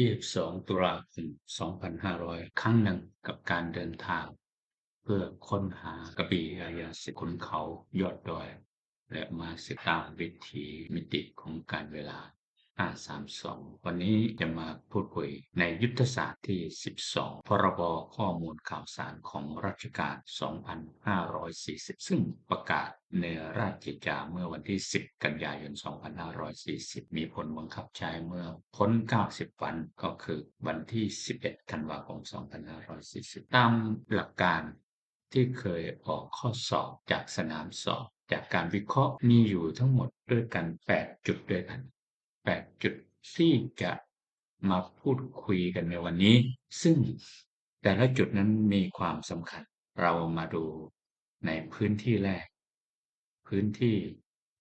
ยี่สิบสอง ตุลาคม สองพันห้าร้อย ครั้งหนึ่งกับการเดินทางเพื่อค้นหากระบี่อายาสิทธิ์ ขุนเขายอดดอย และมาสิทธิ์ตามวิถีมิติของกาลเวลา ห้าสามสอง วันนี้จะมาพูดคุยในยุทธศาสตร์ที่ สิบสอง พ.ร.บ. ข้อมูลข่าวสารของรัชกาล สองพันห้าร้อยสี่สิบ ซึ่งประกาศในราชกิจจาเมื่อวันที่ สิบ กันยายน สองพันห้าร้อยสี่สิบ มีผลบังคับใช้เมื่อพ้น เก้าสิบ วัน ก็คือวันที่ สิบเอ็ด ธันวาคม สองพันห้าร้อยสี่สิบ ตามหลักการ ที่เคยออกข้อสอบจากสนามสอบ จากการวิเคราะห์มีอยู่ทั้งหมดด้วยกัน แปด จุดด้วยกัน แปด จุดที่จะมาพูดคุยกันในวันนี้ ซึ่งแต่ละจุดนั้นมีความสำคัญ เรามาดูในพื้นที่แรก พื้นที่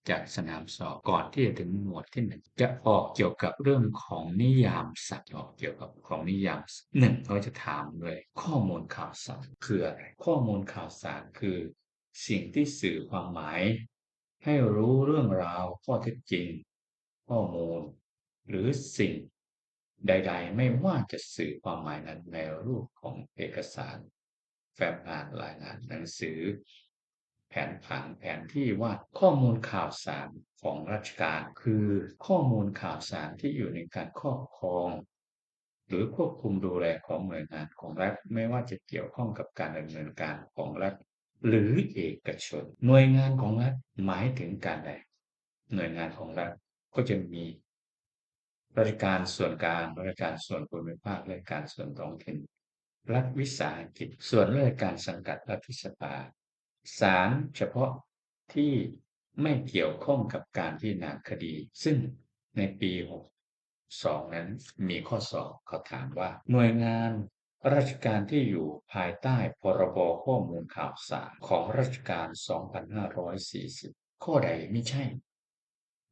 จากสนามสอบ ก่อนที่จะถึงหมวดที่ หนึ่ง จะออกเกี่ยวกับเรื่องของนิยามศัพท์ ออกเกี่ยวกับของนิยาม หนึ่ง เขาจะถามเลย ข้อมูลข่าวสารคืออะไร ข้อมูลข่าวสารคือสิ่งที่สื่อความหมายให้รู้เรื่องราว ข้อเท็จจริง ข้อมูล หรือสิ่งใดๆ ไม่ว่าจะสื่อความหมายนั้นในรูปของเอกสาร แฟ้มงาน รายงาน หนังสือ แผนผัง แผนที่วาด ข้อมูลข่าวสารของราชการ คือข้อมูลข่าวสารที่อยู่ในการครอบครอง หรือควบคุมดูแลของหน่วยงานของรัฐ ไม่ว่าจะเกี่ยวข้องกับการดำเนินการของรัฐหรือเอกชน หน่วยงานของรัฐหมายถึงการใด หน่วยงานของรัฐก็จะมีราชการส่วนกลาง ราชการส่วนภูมิภาค ราชการส่วนท้องถิ่น รัฐวิสาหกิจ ส่วนราชการสังกัดรัฐสภา ศาลเฉพาะที่ไม่เกี่ยวข้องกับการพิจารณาคดี ซึ่งในปี หกสอง นั้นมีข้อสอบ เขาถามว่า หน่วยงานราชการที่อยู่ภายใต้ พ.ร.บ. ข้อมูลข่าวสารของรัชกาล สองพันห้าร้อยสี่สิบ ข้อใดไม่ใช่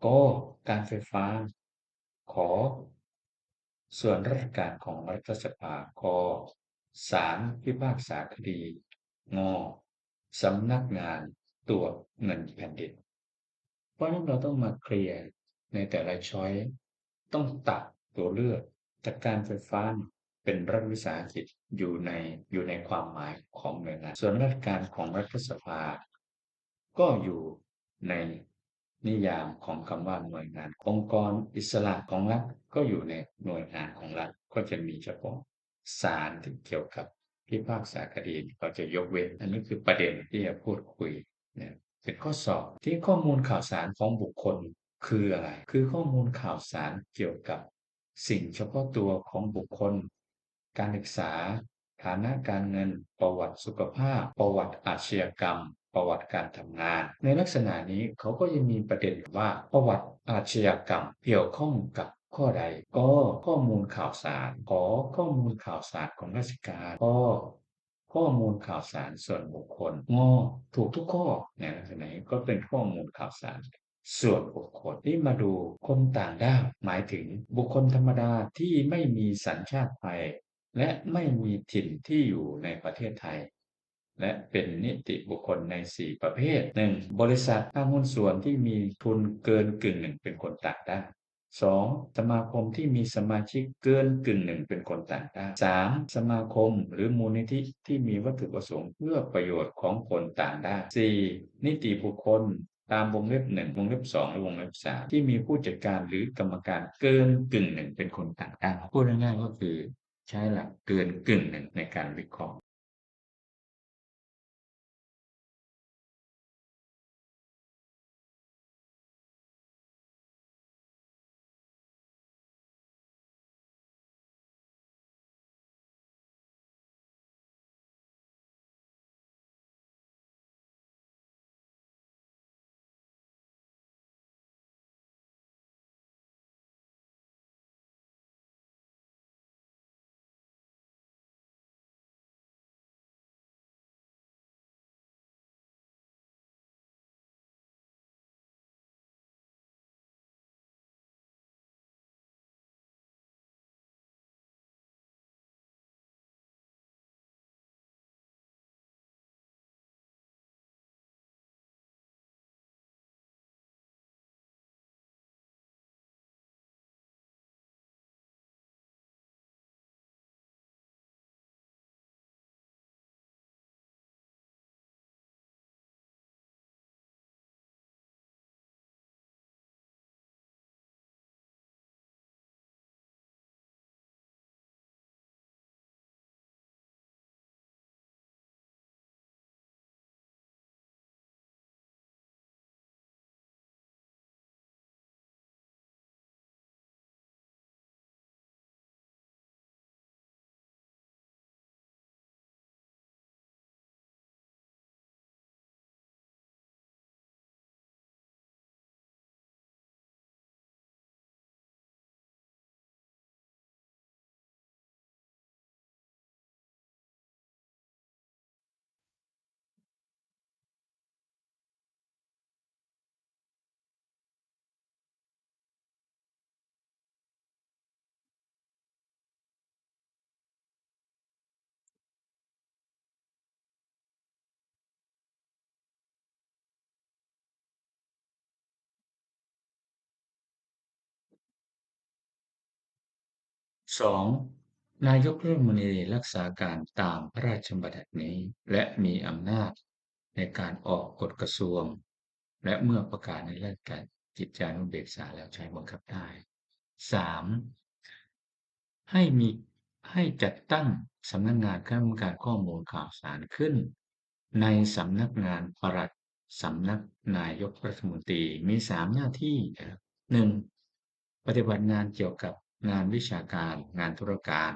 ก การไฟฟ้า ข ส่วนราชการของรัฐสภา ก ศาลพิพากษาคดี ง สำนักงานตรวจเงินแผ่นดิน เพราะฉะนั้นเราต้องมาเคลียร์ในแต่ละช้อย ต้องตัดตัวเลือก แต่การไฟฟ้าเป็นรัฐวิสาหกิจ อยู่ใน อยู่ในความหมายของหน่วยงาน ส่วนราชการของรัฐสภา ก็อยู่ในนิยามของคำว่าหน่วยงาน องค์กรอิสระของรัฐก็อยู่ในหน่วยงานของรัฐ ก็จะมีเฉพาะศาลที่เกี่ยวกับพิพากษาคดี เขาจะยกเว้น อันนี้คือประเด็นที่จะพูดคุยนะ เป็นข้อสอบ ที่ข้อมูลข่าวสารของบุคคลคืออะไร คือข้อมูลข่าวสารเกี่ยวกับ สิ่งเฉพาะตัวของบุคคล การศึกษา ฐานะการเงิน ประวัติสุขภาพ ประวัติอาชญากรรม ประวัติการทำงาน ในลักษณะนี้เขาก็ยังมีประเด็นว่าประวัติอาชญากรรมเกี่ยวข้องกับข้อใด ก ข้อมูลข่าวสาร ข ข้อมูลข่าวสารของราชการ ก ข้อมูลข่าวสารส่วนบุคคล ง ถูกทุกข้อ ในลักษณะนี้ก็เป็นข้อมูลข่าวสาร ส่วนบุคคล ที่มาดูคนต่างด้าว หมายถึงบุคคลธรรมดาที่ไม่มีสัญชาติไทย และไม่มีถิ่นที่อยู่ในประเทศไทย และเป็นนิติบุคคลใน สี่ ประเภท หนึ่ง บริษัทห้างหุ้นส่วนที่มีทุนเกินกึ่งหนึ่งเป็นคนต่างด้าว สอง สมาคมที่มีสมาชิกเกินกึ่งหนึ่งเป็นคนต่างด้าว สาม สมาคมหรือมูลนิธิที่มีวัตถุประสงค์เพื่อประโยชน์ของคนต่างด้าว สี่ นิติบุคคล ตามวงเล็บ หนึ่ง วงเล็บ สอง และวงเล็บ สาม ที่มีผู้จัดการหรือกรรมการเกินกึ่งหนึ่งเป็นคนต่างด้าว พูดง่ายๆ ก็คือใช้หลักเกินกึ่งหนึ่งในการวิเคราะห์ ສອງ ນາຍົກລັດຖະມົນຕີລັກສາການຕາມພະລາຊະບັນຍັດນີ້ ແລະ ມີອຳນາດໃນການອອກກົດກະຊວງ ແລະ ເມື່ອປະກາດໃນລາຊະກິດຈານຸເບກສາແລ້ວໃຊ້ບັງຄັບໄດ້. ສາມ ໃຫ້ມີ ໃຫ້ຈັດຕັ້ງສຳນັກງານຄະນະກຳມະການຂໍ້ມູນຂ່າວສານຂຶ້ນ ໃນສຳນັກງານປລັດສຳນັກນາຍົກລັດຖະມົນຕີ ມີສາມໜ້າທີ່. ໜຶ່ງ ປະຕິບັດງານກ່ຽວກັບງານວິຊາການ, ງານທຸລະການ.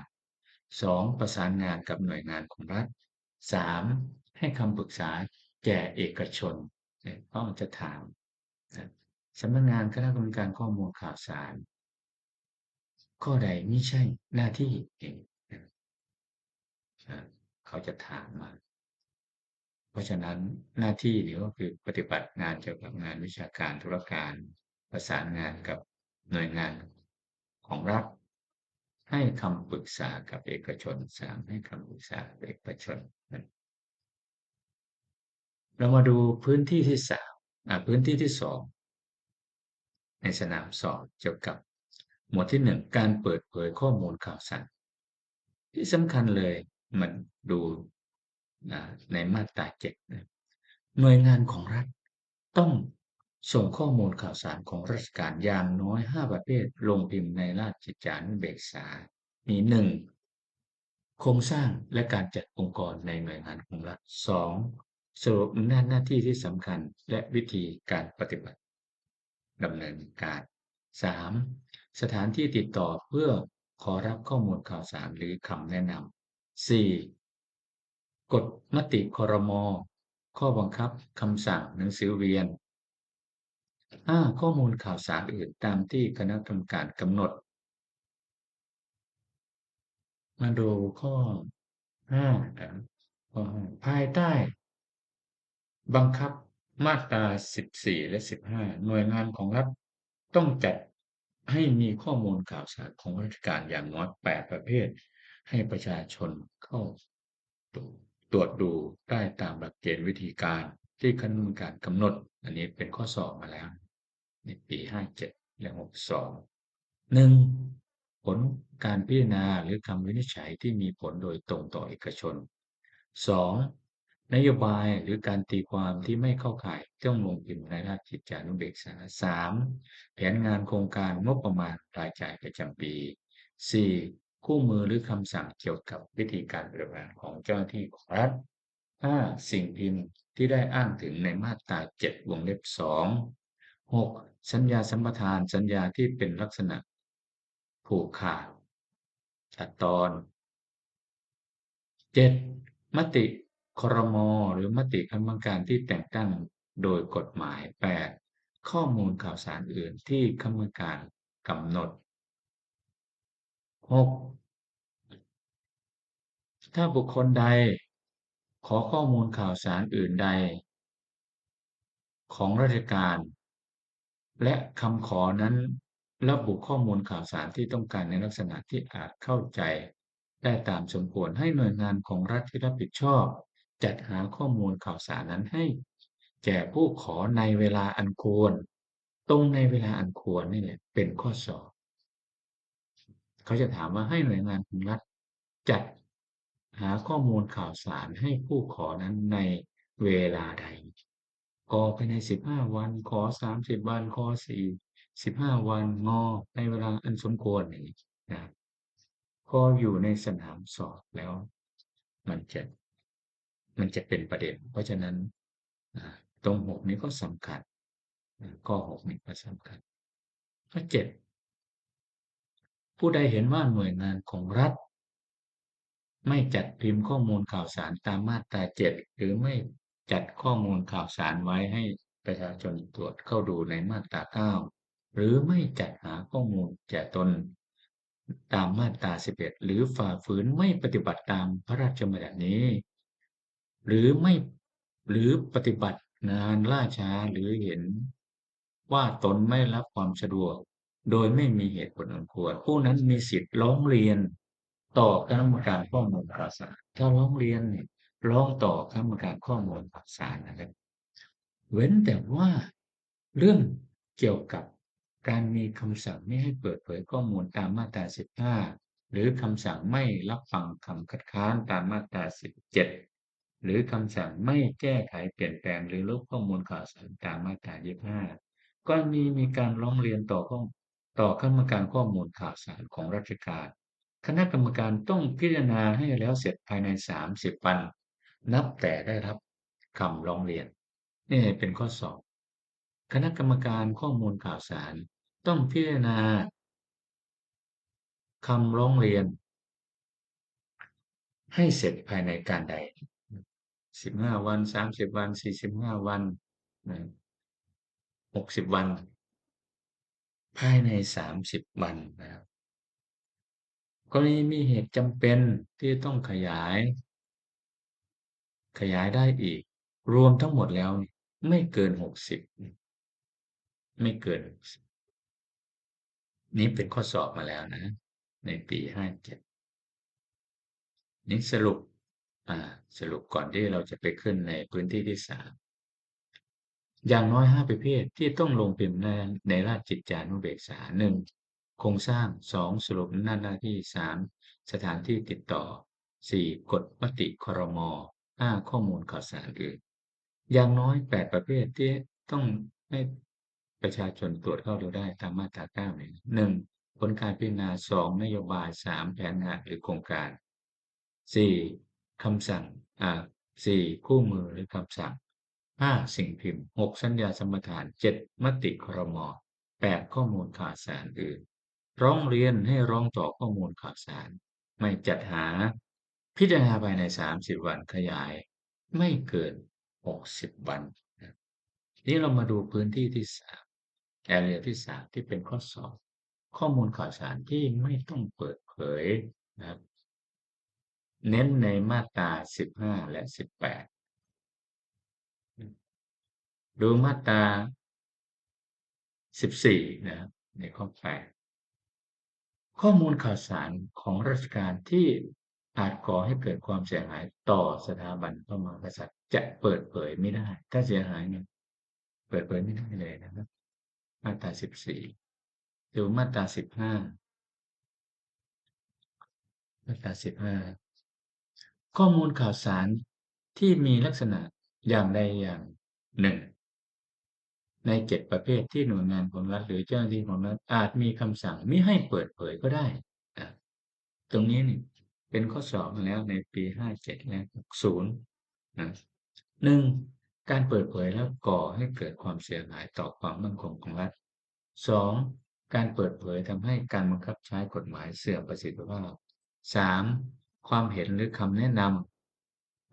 ສອງ ປະສານງານກັບໜ່ວຍງານຂອງລັດ. ສາມ ໃຫ້ຄຳປຶກສາແກ່ເອກະຊົນ. ເຂົາອາດຈະຖາມ ສຳນັກງານຄະນະກຳມະການຂໍ້ມູນຂ່າວສານ ຂໍ້ໃດມິໃຊ່ໜ້າທີ່ ເຂົາຈະຖາມມາ. ເພາະສະນັ້ນ ໜ້າທີ່ນີ້ກໍຄືປະຕິບັດງານກ່ຽວກັບງານວິຊາການ, ທຸລະການ, ປະສານງານກັບໜ່ວຍງານຂອງລັດ, ໃຫ້ຄຳປຶກສາກັບເອກະຊົນ. ສາມ ໃຫ້ຄຳປຶກສາກັບເອກະຊົນ. ເຮົາມາດູພື້ນທີ່ທີສາມ ອາ ພື້ນທີ່ທີສອງ ໃນສະໜາມສອບ ກ່ຽວກັບໝວດທີໜຶ່ງ ການເປີດເຜີຍຂໍ້ມູນຂ່າວສານ. ທີ່ສຳຄັນເລີຍ ມາດູ ອາ ໃນມາດຕາເຈັດ ໜ່ວຍງານຂອງລັດຕ້ອງສົ່ງຂໍ້ມູນຂ່າວສານຂອງລັດຖະການຢ່າງໜ້ອຍຫ້າປະເພດລົງພິມໃນລາຊະກິດຈານຸເບກສາ ມີ ໜຶ່ງ ໂຄງສ້າງ ແລະ ການຈັດອົງກອນໃນໜ່ວຍງານຂອງລັດ. ສອງ ສະຫຼຸບອຳນາດໜ້າທີ່ທີ່ສຳຄັນ ແລະ ວິທີການປະຕິບັດດຳເນີນການ. ສາມ ສະຖານທີ່ຕິດຕໍ່ເພື່ອຂໍຮັບຂໍ້ມູນຂ່າວສານ ຫຼື ຄຳແນະນຳ. ສີ່ ກົດມະຕິ ຄ.ລ.ມ. ຂໍ້ບັງຄັບ, ຄຳສັ່ງ, ໜັງສືວຽນ. ຫ້າ ຂໍ້ມູນຂ່າວສານອື່ນຕາມທີ່ຄະນະກຳມະການກຳນົດ. ມາດູຂໍ້ຫ້າ ນະ ຂໍ້ຫ້າ ພາຍໃຕ້ບັງຄັບມາດຕາສິບສີ່ ແລະ ສິບຫ້າ ໜ່ວຍງານຂອງລັດຕ້ອງຈັດໃຫ້ມີຂໍ້ມູນຂ່າວສານຂອງລັດຖະການຢ່າງໜ້ອຍແປດປະເພດ ໃຫ້ປະຊາຊົນເຂົ້າ ຕ- ຕວດດູໄດ້ຕາມຫຼັກເກນວິທີການທີ່ຄະນະກຳມະການກຳນົດ. ອັນນີ້ເປັນຂໍ້ສອບມາແລ້ວ ໃນປີຫ້າເຈັດ ແລະ ຫົກສອງ. ໜຶ່ງ ຜົນການພິຈາລະນາ ຫຼື ຄຳວິນິດໄຈທີ່ມີຜົນໂດຍຕົງຕໍ່ເອກະຊົນ. ສອງ ນະໂຍບາຍ ຫຼື ການຕີຄວາມທີ່ໄມ່ເຂົ້າຂ່າຍຕ້ອງລົງພິມໃນລາຊະກິດຈານຸເບກສາ. ສາມ ແຜນງານໂຄງການງົບປະມານລາຍຈ່າຍປະຈຳປີ. ສີ່ ຄູ່ມື ຫຼື ຄຳສັ່ງກ່ຽວກັບວິທີການປະຕິບັດງານຂອງເຈົ້າໜ້າທີ່ຂອງລັດ. ຫ້າ ສິ່ງພິມທີ່ໄດ້ອ້າງເຖິງໃນມາດຕາເຈັດ ວົງເລັບສອງ. ຫົກ ສັນຍາສຳປະທານ, ສັນຍາທີ່ເປັນລັກສະນະຜູກຂາດ, ຂາດຕອນ. ເຈັດ ມະຕິ ຄ.ລ.ມ. ຫຼື ມະຕິຄະນະກຳມະການທີ່ແຕ່ງຕັ້ງໂດຍກົດໝາຍ. ແປດ ຂໍ້ມູນຂ່າວສານອື່ນທີ່ຄະນະກຳມະການກຳນົດ. ຫົກ ຖ້າບຸກຄົນໃດຂໍຂໍ້ມູນຂ່າວສານອື່ນໃດຂອງລາຊະການ ແລະ ຄຳຂໍນັ້ນລະບຸຂໍ້ມູນຂ່າວສານທີ່ຕ້ອງການໃນລັກສະນະທີ່ອາດເຂົ້າໃຈໄດ້ຕາມສົມຄວນ, ໃຫ້ໜ່ວຍງານຂອງລັດທີ່ຮັບຜິດຊອບຈັດຫາຂໍ້ມູນຂ່າວສານນັ້ນໃຫ້ແກ່ຜູ້ຂໍໃນເວລາອັນຄວນ. ຕົງໃນເວລາອັນຄວນນີ້ແຫຼະເປັນຂໍ້ສອບ. ເຂົາຈະຖາມວ່າໃຫ້ໜ່ວຍງານຂອງລັດຈັດຫາຂໍ້ມູນຂ່າວສານໃຫ້ຜູ້ຂໍນັ້ນໃນເວລາໃດ? ກ ພາຍໃນສິບຫ້າວັນ, ຂ ສາມສິບວັນ, ຄ ສີ່ສິບຫ້າວັນ, ງ ໃນເວລາອັນສົມຄວນນີ້ນະ. ພໍຢູ່ໃນສະໜາມສອບແລ້ວ ມັນຈະ ມັນຈະເປັນປະເດັນ. ເພາະສະນັ້ນ ອາ ຕົງຫົກນີ້ກໍສຳຄັນ, ຂໍ້ຫົກນີ້ກໍສຳຄັນ. ຂໍ້ເຈັດ ຜູ້ໃດເຫັນວ່າໜ່ວຍງານຂອງລັດ ໄມ່ຈັດພິມຂໍ້ມູນຂ່າວສານຕາມມາດຕາເຈັດ ຫຼື ໄມ່ຈັດຂໍ້ມູນຂ່າວສານໄວ້ໃຫ້ປະຊາຊົນຕວດເຂົ້າດູໃນມາດຕາເກົ້າ ຫຼື ໄມ່ຈັດຫາຂໍ້ມູນແກ່ຕົນຕາມມາດຕາສິບເອັດ ຫຼື ຝ່າຝືນໄມ່ປະຕິບັດຕາມພະລາຊະບັນຍັດນີ້ ຫຼື ໄມ່ ຫຼື ປະຕິບັດງານລ່າຊ້າ ຫຼື ເຫັນ ວ່າຕົນໄມ່ໄດ້ຮັບຄວາມສະດວກໂດຍໄມ່ມີເຫດຜົນອັນຄວນ, ຜູ້ນັ້ນມີສິດຮ້ອງຮຽນຕໍ່ຄະນະກຳມະການຂໍ້ມູນຂ່າວສານ. ຖ້າຮ້ອງຮຽນນີ້ ຮ້ອງຕໍ່ຄະນະກຳມະການຂໍ້ມູນຂ່າວສານນະ. ເວັ້ນແຕ່ວ່າເລື່ອງກ່ຽວກັບການມີຄຳສັ່ງມີໃຫ້ເປີດເຜີຍຂໍ້ມູນຕາມມາດຕາສິບຫ້າ ຫຼື ຄຳສັ່ງໄມ່ຮັບຟັງຄຳຄັດຄ້ານຕາມມາດຕາສິບເຈັດ ຫຼື ຄຳສັ່ງໄມ່ແກ້ໄຂ, ປ່ຽນແປງ ຫຼື ລົບຂໍ້ມູນຂ່າວສານຕາມມາດຕາຊາວຫ້າ ກໍລະນີມີການຮ້ອງຮຽນຕໍ່ ຕໍ່ຄະນະກຳມະການຂໍ້ມູນຂ່າວສານຂອງລັດຖະການ, ຄະນະກຳມະການຕ້ອງພິຈາລະນາໃຫ້ແລ້ວເສັດພາຍໃນສາມສິບວັນ ນັບແຕ່ໄດ້ຮັບຄຳຮ້ອງຮຽນ. ນີ້ເປັນຂໍ້ສອງ. ຄະນະກຳມະການຂໍ້ມູນຂ່າວສານຕ້ອງພິຈາລະນາຄຳຮ້ອງຮຽນໃຫ້ເສັດພາຍໃນການໃດ? ສິບຫ້າວັນ, ສາມສິບວັນ, ສີ່ສິບຫ້າວັນ, ນະ, ຫົກສິບວັນ, ພາຍໃນສາມສິບວັນນະ. ກໍລະນີມີເຫດຈຳເປັນທີ່ຕ້ອງຂະຫຍາຍ, ຂະຫຍາຍໄດ້ອີກ, ລວມທັງໝົດແລ້ວນີ້ ໄມ່ເກີນຫົກສິບ, ໄມ່ເກີນຫົກສິບ. ນີ້ເປັນຂໍ້ສອບມາແລ້ວນະ ໃນປີຫ້າເຈັດ. ນີ້ສະຫຼຸບ, ອາ, ສະຫຼຸບກ່ອນທີ່ເຮົາຈະໄປຂຶ້ນໃນພື້ນທີ່ທີສາມ. ຢ່າງນ້ອຍຫ້າປະເພດທີ່ຕ້ອງລົງພິມໃນ, ໃນລາດກິດຈານຸເບກສາ. ໜຶ່ງ ໂຄງສ້າງ, ສອງ ສະຫຼຸບອຳນາດໜ້າທີ່, ສາມ ສະຖານທີ່ຕິດຕໍ່, ສີ່ ກົດມະຕິ ຄຣມ, ຫ້າ ຂໍ້ມູນຂ່າວສານອື່ນ. ຢ່າງນ້ອຍແປດປະເພດທີ່ຕ້ອງໃຫ້ປະຊາຊົນຕວດເຂົ້າດູໄດ້ຕາມມາດຕາເກົ້ານີ້. ໜຶ່ງ ຜົນການພິຈາລະນາ, ສອງ ນະໂຍບາຍ, ສາມ ແຜນງານ ຫຼື ໂຄງການ, ສີ່ ຄຳສັ່ງ, ອາ, ສີ່ ຄູ່ມື ຫຼື ຄຳສັ່ງ, ຫ້າ ສິ່ງພິມ, ຫົກ ສັນຍາສຳປະທານ, ເຈັດ ມະຕິ ຄຣມ, ແປດ ຂໍ້ມູນຂ່າວສານອື່ນ. ຮ້ອງຮຽນໃຫ້ຮ້ອງຕໍ່ຂໍ້ມູນຂ່າວສານ, ໄມ້ຈັດຫາ, ພິຈາລະນາພາຍໃນສາມສິບວັນ, ຂະຫຍາຍໄມ່ເກີນຫົກສິບວັນ. ນີ້ເຮົາມາດູພື້ນທີ່ທີສາມ, ແອເຣຍທີສາມ ທີ່ເປັນຂໍ້ສອບ, ຂໍ້ມູນຂ່າວສານທີ່ໄມ່ຕ້ອງເປີດເຜີຍນະ, ເນັ້ນໃນມາດຕາສິບຫ້າ ແລະ ສິບແປດ. ດູມາດຕາສິບສີ່ນະ, ໃນຂໍ້ແປດ. ຂໍ້ມູນຂ່າວສານຂອງລາຊະການທີ່ອາດກໍ່ໃຫ້ເກີດຄວາມເສຍຫາຍຕໍ່ສະຖາບັນພະມະຫາກະສັດຈະເປີດເຜີຍໄມ່ໄດ້. ຖ້າເສຍຫາຍນີ້ເປີດເຜີຍໄມ່ໄດ້ເລີຍນະ. ມາດຕາສິບສີ່ ຫຼື ມາດຕາສິບຫ້າ, ມາດຕາສິບຫ້າ. ຂໍ້ມູນຂ່າວສານທີ່ມີລັກສະນະຢ່າງໃດຢ່າງໜຶ່ງໃນເຈັດປະເພດທີ່ໜ່ວຍງານຂອງລັດ ຫຼື ເຈົ້າໜ້າທີ່ຂອງລັດອາດມີຄຳສັ່ງມິໃຫ້ເປີດເຜີຍກໍໄດ້. ອາ, ຕົງນີ້ນີ້ເປັນຂໍ້ສອບມາແລ້ວໃນປີຫ້າເຈັດ ແລະ ຫົກສິບນະ. ໜຶ່ງ ການເປີດເຜີຍແລ້ວກໍ່ໃຫ້ເກີດຄວາມເສຍຫາຍຕໍ່ຄວາມໝັ້ນຄົງຂອງລັດ. ສອງ ການເປີດເຜີຍທຳໃຫ້ການບັງຄັບໃຊ້ກົດໝາຍເສື່ອມປະສິດທິພາບ. ສາມ ຄວາມເຫັນ ຫຼື ຄຳແນະນຳ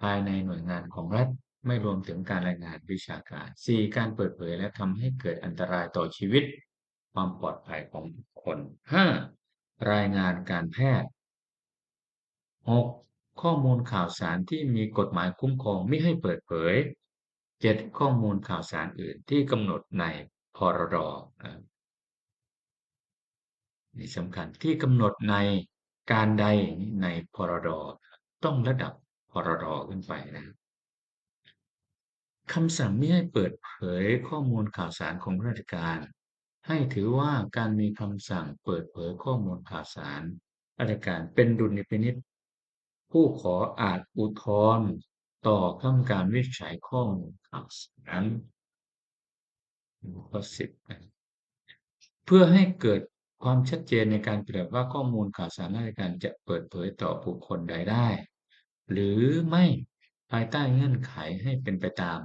ພາຍໃນໜ່ວຍງານຂອງລັດ, ໄມ່ລວມເຖິງການລາຍງານວິຊາການ. ສີ່ ການເປີດເຜີຍແລ້ວທຳໃຫ້ເກີດອັນຕະລາຍຕໍ່ຊີວິດ, ຄວາມປອດໄພຂອງບຸກຄົນ. ຫ້າ ລາຍງານການແພດ. ຫົກ ຂໍ້ມູນຂ່າວສານທີ່ມີກົດໝາຍຄຸ້ມຄອງມິໃຫ້ເປີດເຜີຍ. ເຈັດ ຂໍ້ມູນຂ່າວສານອື່ນທີ່ກຳນົດໃນ ພຣດ. ອາ, ນີ້ສຳຄັນ, ທີ່ກຳນົດໃນການໃດໃນ ພຣດ, ຕ້ອງລະດັບ ພຣດ ຂຶ້ນໄປນະ. ຄຳສັ່ງມິໃຫ້ເປີດເຜີຍຂໍ້ມູນຂ່າວສານຂອງລາຊະການ ໃຫ້ຖືວ່າການມີຄຳສັ່ງເປີດເຜີຍຂໍ້ມູນຂ່າວສານລາຊະການເປັນດຸນຍະພິນິດ. ຜູ້ຂໍອາດອຸທອນຕໍ່ຄຳການວິນິດໄຈຂໍ້ມູນຂ່າວສານ. ຂໍ້ສິບ ເພື່ອໃຫ້ເກີດຄວາມຊັດເຈນໃນການປະຕິບັດວ່າຂໍ້ມູນຂ່າວສານລາຊະການຈະເປີດເຜີຍຕໍ່ບຸກຄົນໃດໄດ້ ຫຼື ໄມ່ ພາຍໃຕ້ເງື່ອນໄຂໃຫ້ເປັນໄປຕາມ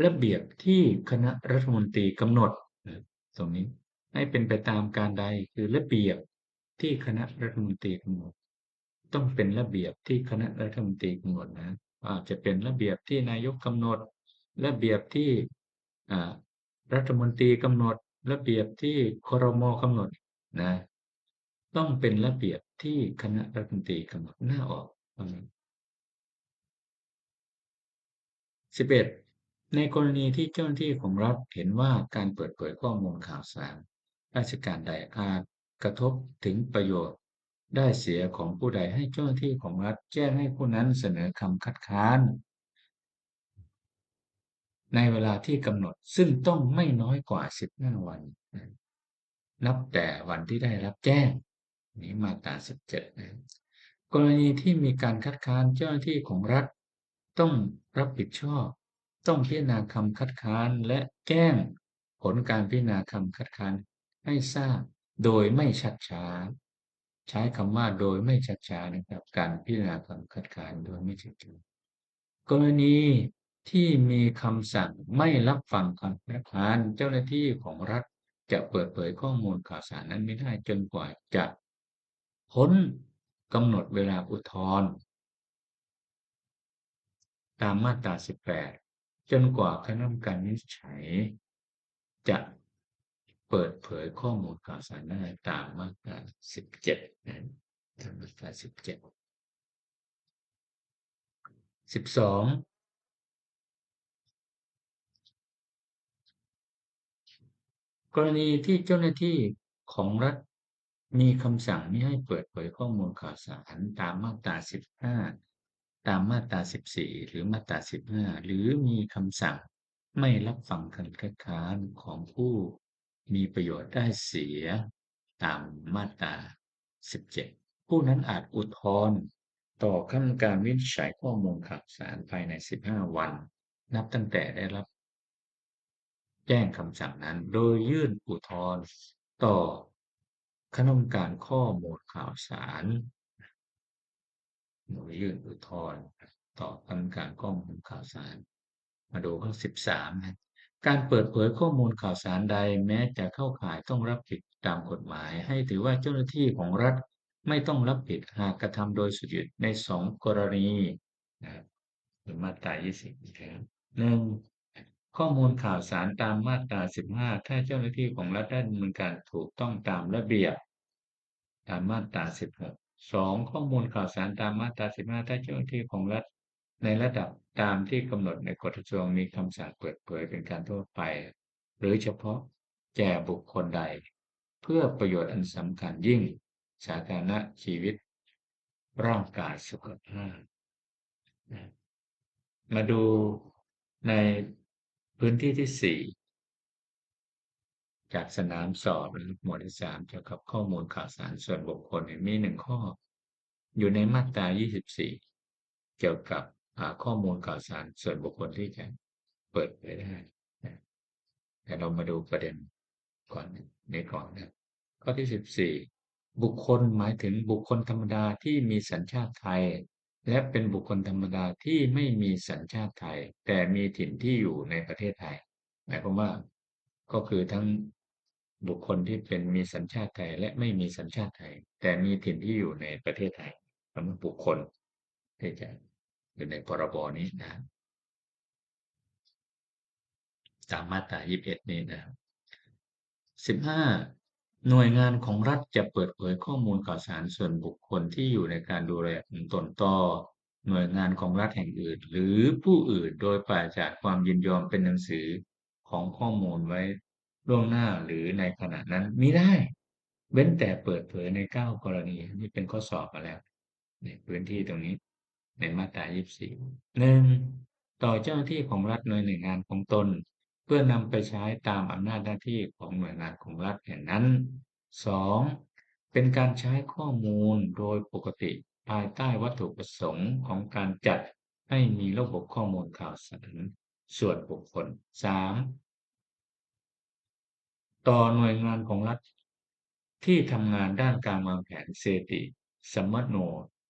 ລະບຽບທີ່ຄະນະລັດຖະມົນຕີກຳນົດ. ຕົງນີ້ໃຫ້ເປັນໄປຕາມການໃດ ຄືລະບຽບທີ່ຄະນະລັດຖະມົນຕີກຳນົດ. ຕ້ອງເປັນລະບຽບທີ່ຄະນະລັດຖະມົນຕີກຳນົດນະ, ອາດຈະເປັນລະບຽບທີ່ນາຍົກກຳນົດ, ລະບຽບທີ່ ອາ ລັດຖະມົນຕີກຳນົດ, ລະບຽບທີ່ ຄຣມ ກຳນົດນະ. ຕ້ອງເປັນລະບຽບທີ່ຄະນະລັດຖະມົນຕີກຳນົດ. ໜ້າອອກ. ສິບເອັດ ໃນກໍລະນີທີ່ເຈົ້າໜ້າທີ່ຂອງລັດເຫັນວ່າການເປີດເຜີຍຂໍ້ມູນຂ່າວສານລາຊະການໃດອາດກະທົບເຖິງປະໂຫຍດໄດ້ເສຍຂອງຜູ້ໃດ, ໃຫ້ເຈົ້າໜ້າທີ່ຂອງລັດແຈ້ງໃຫ້ຜູ້ນັ້ນສະເໜີຄຳຄັດຄ້ານໃນເວລາທີ່ກຳນົດ, ຊຶ່ງຕ້ອງໄມ່ນ້ອຍກວ່າສິບຫ້າວັນ ນັບແຕ່ວັນທີ່ໄດ້ຮັບແຈ້ງ. ນີ້ມາດຕາສິບເຈັດນະ ກໍລະນີທີ່ມີການຄັດຄ້ານ ເຈົ້າໜ້າທີ່ຂອງລັດຕ້ອງຮັບຜິດຊອບ, ຕ້ອງພິຈາລະນາຄຳຄັດຄ້ານ ແລະ ແຈ້ງຜົນການພິຈາລະນາຄຳຄັດຄ້ານໃຫ້ຊາບໂດຍໄມ່ຊັກຊ້າ. ໃຊ້ຄຳວ່າໂດຍໄມ່ຊັກຊ້ານະຄັບ, ການພິຈາລະນາຄຳຄັດຄ້ານໂດຍໄມ່ຊັກຊ້າ. ກໍລະນີທີ່ມີຄຳສັ່ງໄມ່ຮັບຟັງຄຳຄັດຄ້ານ, ເຈົ້າໜ້າທີ່ຂອງລັດຈະເປີດເຜີຍຂໍ້ມູນຂ່າວສານນັ້ນໄມ່ໄດ້ ຈົນກວ່າຈະພົ້ນກຳນົດເວລາອຸດທອນ ຕາມມາດຕາສິບແປດ ຈົນກວ່າຄະນະກຳມະການວິນິດໄຈຈະເປີດເຜີຍຂໍ້ມູນຂ່າວສານນັ້ນ ຕາມມາດຕາສິບເຈັດນະ ຕາມມາດຕາສິບເຈັດ. ສິບສອງ ກໍລະນີທີ່ເຈົ້າໜ້າທີ່ຂອງລັດມີຄຳສັ່ງມິໃຫ້ເປີດເຜີຍຂໍ້ມູນຂ່າວສານຕາມມາດຕາສິບຫ້າ ຕາມມາດຕາສິບສີ່ ຫຼື ມາດຕາສິບຫ້າ ຫຼື ມີຄຳສັ່ງໄມ່ຮັບຟັງຄຳຄັດຄ້ານຂອງຜູ້ມີປະໂຫຍດໄດ້ເສຍຕາມມາດຕາສິບເຈັດ ຜູ້ນັ້ນອາດອຸດທອນຕໍ່ຄະນະກຳມະການວິນິດໄຈຂໍ້ມູນຂ່າວສານພາຍໃນສິບຫ້າວັນ ນັບຕັ້ງແຕ່ໄດ້ຮັບແຈ້ງຄຳສັ່ງນັ້ນ ໂດຍຍື່ນອຸດທອນຕໍ່ຄະນະກຳມະການຂໍ້ມູນຂ່າວສານ ໂດຍຍື່ນອຸດທອນຕໍ່ຄະນະກຳມະການຂໍ້ມູນຂ່າວສານ. ມາດູຂໍ້ສິບສາມນະ ການເປີດເຜີຍຂໍ້ມູນຂ່າວສານໃດແມ້ຈະເຂົ້າຂ່າຍຕ້ອງຮັບຜິດຕາມກົດໝາຍ ໃຫ້ຖືວ່າເຈົ້າໜ້າທີ່ຂອງລັດໄມ່ຕ້ອງຮັບຜິດຫາກກະທຳໂດຍສຸດຫຍຸດໃນສອງກໍລະນີນະ ຄືມາດຕາຊາວສີ່ ໜຶ່ງ ຂໍ້ມູນຂ່າວສານຕາມມາດຕາສິບຫ້າ ຖ້າເຈົ້າໜ້າທີ່ຂອງລັດໄດ້ດຳເນີນການຖືກຕ້ອງຕາມລະບຽບ ຕາມມາດຕາສິບຫົກ. ສອງ ຂໍ້ມູນຂ່າວສານຕາມມາດຕາສິບຫ້າ ຖ້າເຈົ້າໜ້າທີ່ຂອງລັດໃນລະດັບຕາມທີ່ກຳນົດໃນກົດກະຊວງມີຄຳສັ່ງເປີດເຜີຍເປັນການທົ່ວໄປ ຫຼື ສະເພາະແກ່ບຸກຄົນໃດ ເພື່ອປະໂຫຍດອັນສຳຄັນຍິ່ງ ສາທາລະນະ ຊີວິດ, ຮ່າງກາຍ, ສຸຂະພາບ. ມາດູໃນພື້ນທີ່ທີສີ່ ຈາກສະໜາມສອບ ແລະ ໝວດທີສາມ ກ່ຽວກັບຂໍ້ມູນຂ່າວສານສ່ວນບຸກຄົນນີ້ ມີໜຶ່ງຂໍ້ຢູ່ໃນມາດຕາຊາວສີ່ ກ່ຽວກັບ ອາ ຂໍ້ມູນຂ່າວສານສ່ວນບຸກຄົນທີ່ຈະເປີດເຜີຍໄດ້ນະ. ແຕ່ເຮົາມາດູປະເດັນກ່ອນ ນີ້ກ່ອນນະ. ຂໍ້ທີສິບສີ່ ບຸກຄົນ ໝາຍເຖິງບຸກຄົນທຳມະດາທີ່ມີສັນຊາດໄທ ແລະ ເປັນບຸກຄົນທຳມະດາທີ່ໄມ່ມີສັນຊາດໄທ ແຕ່ມີຖິ່ນທີ່ຢູ່ໃນປະເທດໄທ. ໝາຍຄວາມວ່າ ກໍຄືທັງບຸກຄົນທີ່ເປັນ ມີສັນຊາດໄທ ແລະ ໄມ່ມີສັນຊາດໄທ ແຕ່ມີຖິ່ນທີ່ຢູ່ໃນປະເທດໄທ ສຳລັບບຸກຄົນທີ່ຈະຢູ່ໃນ ພ.ລ.ບ. ນີ້ນະ ຕາມມາດຕາຊາວເອັດນີ້ນະ. ສິບຫ້າ ໜ່ວຍງານຂອງລັດຈະເປີດເຜີຍຂໍ້ມູນຂ່າວສານສ່ວນບຸກຄົນທີ່ຢູ່ໃນການດູແລຂອງຕົນຕໍ່ໜ່ວຍງານຂອງລັດແຫ່ງອື່ນ ຫຼື ຜູ້ອື່ນ ໂດຍປາສະຈາກຄວາມຍິນຍອມເປັນໜັງສືຂອງຂໍ້ມູນໄວ້ລ່ວງໜ້າ ຫຼື ໃນຂະນະນັ້ນ ມິໄດ້ ເວັ້ນແຕ່ເປີດເຜີຍໃນເກົ້າກໍລະນີ. ອັນນີ້ເປັນຂໍ້ສອບມາແລ້ວ ໃນພື້ນທີ່ຕົງນີ້ ໃນມາດຕາຊາວສີ່ ໜຶ່ງ ຕໍ່ເຈົ້າໜ້າທີ່ຂອງລັດ ໜ່ວຍງານຂອງຕົນ ເພື່ອນຳໄປໃຊ້ຕາມອຳນາດໜ້າທີ່ຂອງໜ່ວຍງານຂອງລັດແຫ່ງນັ້ນ. ສອງ ເປັນການໃຊ້ຂໍ້ມູນໂດຍປົກກະຕິ ພາຍໃຕ້ວັດຖຸປະສົງຂອງການຈັດໃຫ້ມີລະບົບຂໍ້ມູນຂ່າວສານສ່ວນບຸກຄົນ. ສາມ ຕໍ່ໜ່ວຍງານຂອງລັດທີ່ທຳງານດ້ານການວາງແຜນ, ສະຖິຕິ, ສຳມະໂນ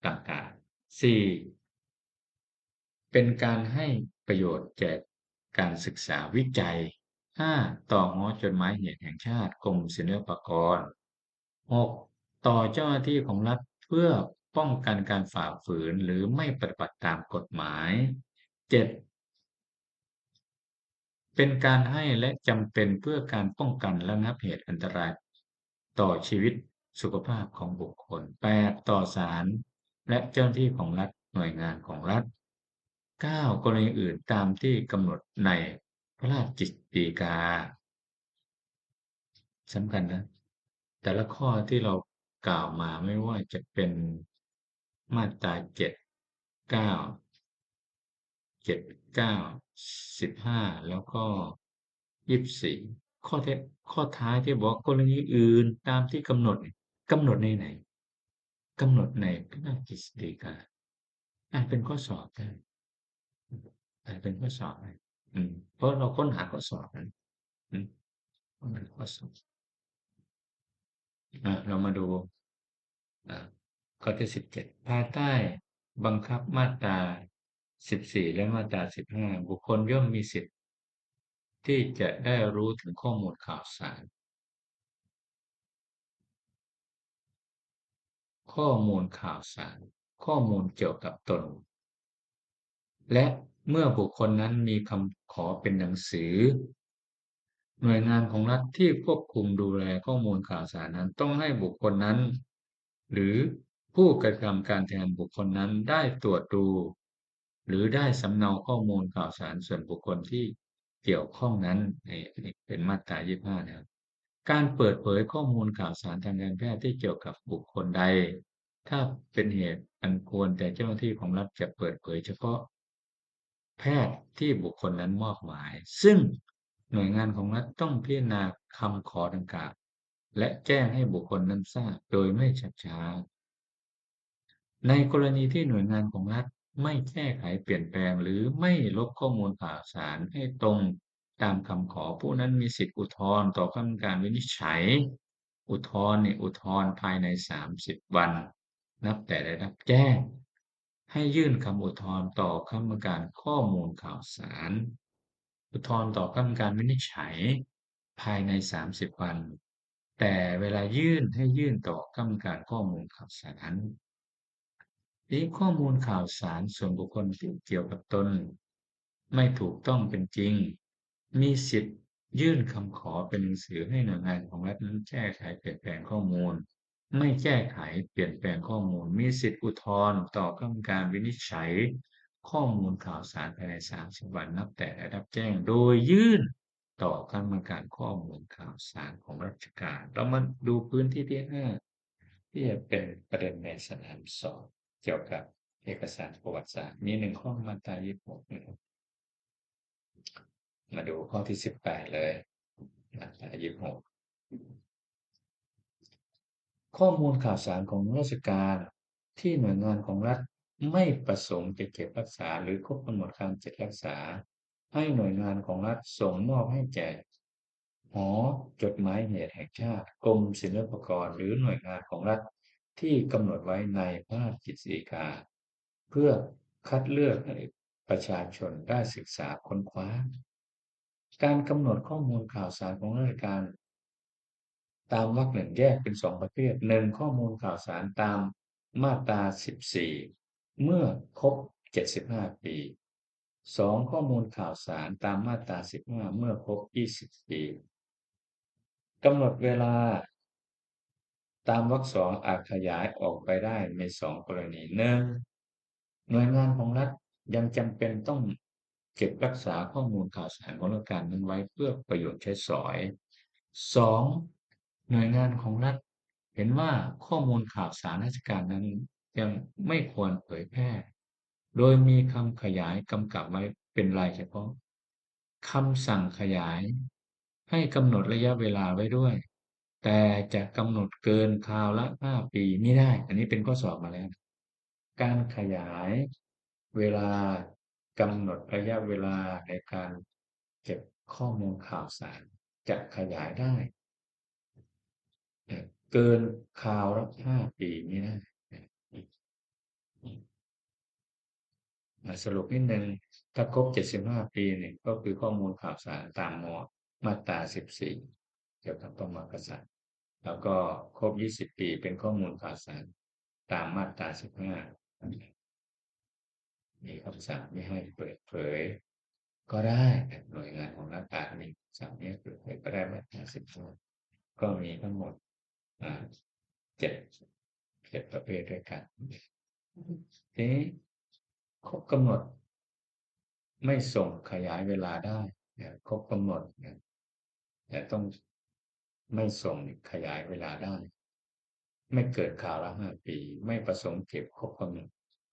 ຕ່າງໆ. ສີ່ ເປັນການໃຫ້ປະໂຫຍດແກ່ການສຶກສາວິໄຈ. ຫ້າ ຕໍ່ຫໍຈົດໝາຍເຫດແຫ່ງຊາດ, ກົມສິລະປາກອນ. ຫົກ ຕໍ່ເຈົ້າໜ້າທີ່ຂອງລັດເພື່ອປ້ອງກັນການຝ່າຝືນ ຫຼື ໄມ່ປະຕິບັດຕາມກົດໝາຍ. ເຈັດ ເປັນການໃຫ້ ແລະ ຈຳເປັນເພື່ອການປ້ອງກັນລະງັບເຫດອັນຕະລາຍຕໍ່ຊີວິດສຸຂະພາບຂອງບຸກຄົນ. ແປດ ຕໍ່ສານ ແລະ ເຈົ້າໜ້າທີ່ຂອງລັດ, ໜ່ວຍງານຂອງລັດ. ເກົ້າ ກໍລະນີອື່ນຕາມທີ່ກຳນົດໃນພະລາຊະກິດຕິກາ. ສຳຄັນນະ ແຕ່ລະຂໍ້ທີ່ເຮົາກ່າວມາ ໄມ່ວ່າຈະເປັນມາດຕາເຈັດ ເກົ້າ ເຈັດ ເກົ້າ ສິບຫ້າ ແລ້ວກໍ ຊາວສີ່ ຂໍ້ເທັດ ຂໍ້ທ້າຍທີ່ບອກກໍລະນີອື່ນຕາມທີ່ກຳນົດນີ້ ກຳນົດໃນໃດ? ກຳນົດໃນພະລາຊະກິດສະດີກາ. ອາດເປັນຂໍ້ສອບໄດ້ ອາດເປັນຂໍ້ສອບໄດ້ ອືມ ເພາະເຮົາຄົ້ນຫາຂໍ້ສອບນັ້ນ ອືມ ເປັນຂໍ້ສອບ. ອາ ເຮົາມາດູ ອາ ຂໍ້ທີສິບເຈັດ ພາຍໃຕ້ບັງຄັບມາດຕາສິບສີ່ ແລະ ມາດຕາສິບຫ້າ ບຸກຄົນຍ່ອມມີສິດທີ່ຈະໄດ້ຮູ້ເຖິງຂໍ້ມູນຂ່າວສານ ຂໍ້ມູນຂ່າວສານ, ຂໍ້ມູນກ່ຽວກັບຕົນ ແລະ ເມື່ອບຸກຄົນນັ້ນມີຄຳຂໍເປັນໜັງສື, ໜ່ວຍງານຂອງລັດທີ່ຄວບຄຸມດູແລຂໍ້ມູນຂ່າວສານນັ້ນ ຕ້ອງໃຫ້ບຸກຄົນນັ້ນ ຫຼື ຜູ້ກະທຳການແທນບຸກຄົນນັ້ນ ໄດ້ຕວດດູ ຫຼື ໄດ້ສຳເນົາຂໍ້ມູນຂ່າວສານສ່ວນບຸກຄົນທີ່ກ່ຽວຂ້ອງນັ້ນ. ນີ້ ນີ້ເປັນມາດຕາຊາວຫ້ານະ. ການເປີດເຜີຍຂໍ້ມູນຂ່າວສານທາງການແພດທີ່ກ່ຽວກັບບຸກຄົນໃດ ຖ້າເປັນເຫດອັນຄວນແຕ່ເຈົ້າໜ້າທີ່ຂອງລັດຈະເປີດເຜີຍສະເພາະແພດທີ່ບຸກຄົນນັ້ນມອບໝາຍ, ຊຶ່ງໜ່ວຍງານຂອງລັດຕ້ອງພິຈາລະນາຄຳຂໍດັ່ງກ່າວ ແລະ ແຈ້ງໃຫ້ບຸກຄົນນັ້ນຊາບໂດຍໄມ່ຊັກຊ້າ. ໃນກໍລະນີທີ່ໜ່ວຍງານຂອງລັດໄມ່ແກ້ໄຂປ່ຽນແປງ ຫຼື ໄມ່ລົບຂໍ້ມູນຂ່າວສານໃຫ້ຕົງຕາມຄຳຂໍ, ຜູ້ນັ້ນມີສິດອຸທອນຕໍ່ຄະນະກຳມະການວິນິດໄຈ. ອຸທອນນີ້ ອຸທອນພາຍໃນສາມສິບວັນ ນັບແຕ່ໄດ້ຮັບແຈ້ງ. ໃຫ້ຍື່ນຄຳອຸທອນຕໍ່ຄະນະກຳມະການຂໍ້ມູນຂ່າວສານ, ອຸທອນຕໍ່ຄະນະກຳມະການວິນິດໄຈພາຍໃນສາມສິບວັນ, ແຕ່ເວລາຍື່ນ ໃຫ້ຍື່ນຕໍ່ຄະນະກຳມະການຂໍ້ມູນຂ່າວສານ. ອີງຂໍ້ມູນຂ່າວສານສ່ວນບຸກຄົນທີ່ກ່ຽວກັບຕົນໄມ່ຖືກຕ້ອງເປັນຈິງ, ມີສິດຍື່ນຄຳຂໍເປັນໜັງສືໃຫ້ໜ່ວຍງານຂອງລັດນັ້ນແກ້ໄຂປ່ຽນແປງຂໍ້ມູນ, ໄມ່ແກ້ໄຂປ່ຽນແປງຂໍ້ມູນ, ມີສິດອຸທອນຕໍ່ຄະນະກຳມະການວິນິດໄຈຂໍ້ມູນຂ່າວສານພາຍໃນສາມສິບວັນນັບແຕ່ໄດ້ຮັບແຈ້ງ, ໂດຍຍື່ນຕໍ່ຄະນະກຳມະການຂໍ້ມູນຂ່າວສານຂອງລັດຖະການ. ເຮົາມາດູພື້ນທີ່ທີຫ້າ ທີ່ຈະເປັນປະເດັນໃນສະໜາມສອບ ກ່ຽວກັບເອກະສານປະຫວັດສາດ ມີໜຶ່ງຂໍ້ ມາດຕາຊາວຫົກ ນະ. ມາດູຂໍ້ທີສິບແປດເລີຍ ມາດຕາຊາວຫົກ. ຂໍ້ມູນຂ່າວສານຂອງລາຊະການທີ່ໜ່ວຍງານຂອງລັດໄມ່ປະສົງຈະເກັບຮັກສາ ຫຼື ຄົບກຳນົດການເກັບຮັກສາ ໃຫ້ໜ່ວຍງານຂອງລັດສົ່ງມອບໃຫ້ແກ່ ຫໍຈົດໝາຍເຫດແຫ່ງຊາດ, ກົມສິນລະປະກອນ ຫຼື ໜ່ວຍງານຂອງລັດທີ່ກຳນົດໄວ້ໃນພະລາຊະກິດສະດີກາ ເພື່ອຄັດເລືອກໃຫ້ປະຊາຊົນໄດ້ສຶກສາຄົ້ນຄວ້າ. ການກຳນົດຂໍ້ມູນຂ່າວສານຂອງລາຊະການ ຕາມວັກໜຶ່ງແຍກເປັນສອງປະເພດ, ໜຶ່ງ ຂໍ້ມູນຂ່າວສານຕາມມາດຕາສິບສີ່ ເມື່ອຄົບເຈັດສິບຫ້າປີ, ສອງ ຂໍ້ມູນຂ່າວສານຕາມມາດຕາສິບຫ້າ ເມື່ອຄົບຊາວປີ. ກຳນົດເວລາຕາມວັກສອງອາດຂະຫຍາຍອອກໄປໄດ້ໃນສອງກໍລະນີ, ໜຶ່ງ ໜ່ວຍງານຂອງລັດຍັງຈຳເປັນຕ້ອງເກັບຮັກສາຂໍ້ມູນຂ່າວສານຂອງລາຊະການນັ້ນໄວ້ເພື່ອປະໂຫຍດໃຊ້ສອຍ. ສອງ ໜ່ວຍງານຂອງລັດເຫັນວ່າຂໍ້ມູນຂ່າວສານລາຊະການນັ້ນຍັງໄມ່ຄວນເຜີຍແຜ່ ໂດຍມີຄຳຂະຫຍາຍກຳກັບໄວ້ເປັນລາຍສະເພາະ. ຄຳສັ່ງຂະຫຍາຍໃຫ້ກຳນົດໄລຍະເວລາໄວ້ດ້ວຍ, ແຕ່ຈະກຳນົດເກີນຄາວລະຫ້າປີມິໄດ້. ອັນນີ້ເປັນຂໍ້ສອບມາແລ້ວ. ການຂະຫຍາຍເວລາ ກຳນົດໄລຍະເວລາໃນການເກັບຂໍ້ມູນຂ່າວສານຈະຂະຫຍາຍໄດ້ ເກີນຄາວລະຫ້າປີນີ້ນະ. ມາສະຫຼຸບນິດໜຶ່ງ, ຖ້າຄົບເຈັດສິບຫ້າປີນີ້ ກໍຄືຂໍ້ມູນຂ່າວສານຕາມມາດຕາສິບສີ່ ກ່ຽວກັບພະມະຫາກະສັດ, ແລ້ວກໍຄົບຊາວປີເປັນຂໍ້ມູນຂ່າວສານຕາມມາດຕາສິບຫ້າ. ມີຄຳສັ່ງມີໃຫ້ເປີດເຜີຍກໍໄດ້, ໜ່ວຍງານຂອງລັດອາດມີຄຳສັ່ງມີໃຫ້ເປີດເຜີຍກໍໄດ້ ມາດຕາສິບຫ້າ ກໍມີທັງໝົດ ອາ ເຈັດ ເຈັດປະເພດດ້ວຍກັນ. ທີນີ້ຄົບກຳນົດ ໄມ່ສົ່ງຂະຫຍາຍເວລາໄດ້ ຄົບກຳນົດ ແຕ່ຕ້ອງໄມ່ສົ່ງຂະຫຍາຍເວລາໄດ້ ໄມ່ເກີນຄາວລະຫ້າປີ, ໄມ່ປະສົງເກັບຄົບກຳນົດ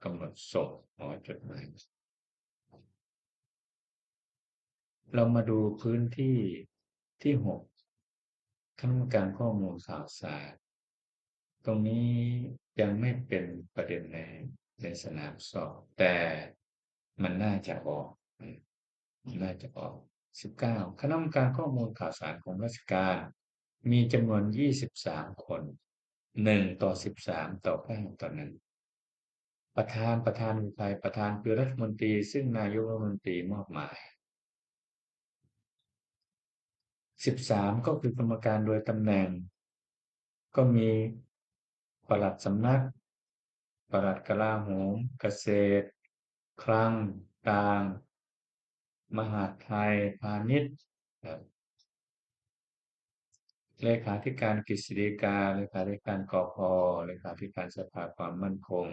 ກຳນົດສົ່ງ ອໍ ຈົດໝາຍ. ເຮົາມາດູພື້ນທີ່ທີຫົກ ຄະນະກຳມະການຂໍ້ມູນຂ່າວສານ. ຕົງນີ້ເປັ ຍັງໄມ່ເປັນປະເດັນໃນ ໃນສະໜາມສອບ, ແຕ່ມັນໜ້າຈະອອກ, ໜ້າຈະອອກ. ສິບເກົ້າ ຄະນະກຳມະການຂໍ້ມູນຂ່າວສານຂອງລາຊະການ ມີຈຳນວນ ຊາວສາມຄົນ, ໜຶ່ງຕໍ່ສິບສາມຕໍ່ເກົ້າຕໍ່ໜຶ່ງ. ປະທານ, ປະທານຄືໃຜ? ປະທານຄືລັດຖະມົນຕີ ຊຶ່ງນາຍົກລັດຖະມົນຕີມອບໝາຍ. ສິບສາມ ກໍຄືກຳມະການໂດຍຕຳແໜ່ງ, ກໍມີປະຫລັດສຳນັກ, ປະຫລັດກະລາໂຫມ, ກະເສດ, ຄລັງ, ກາງ, ມະຫາດໄທ, ພານິດ, ເລຂາທິການກະສິດສະດີກາ, ເລຂາທິການ ກພ, ເລຂາທິການສະພາຄວາມໝັ້ນຄົງ,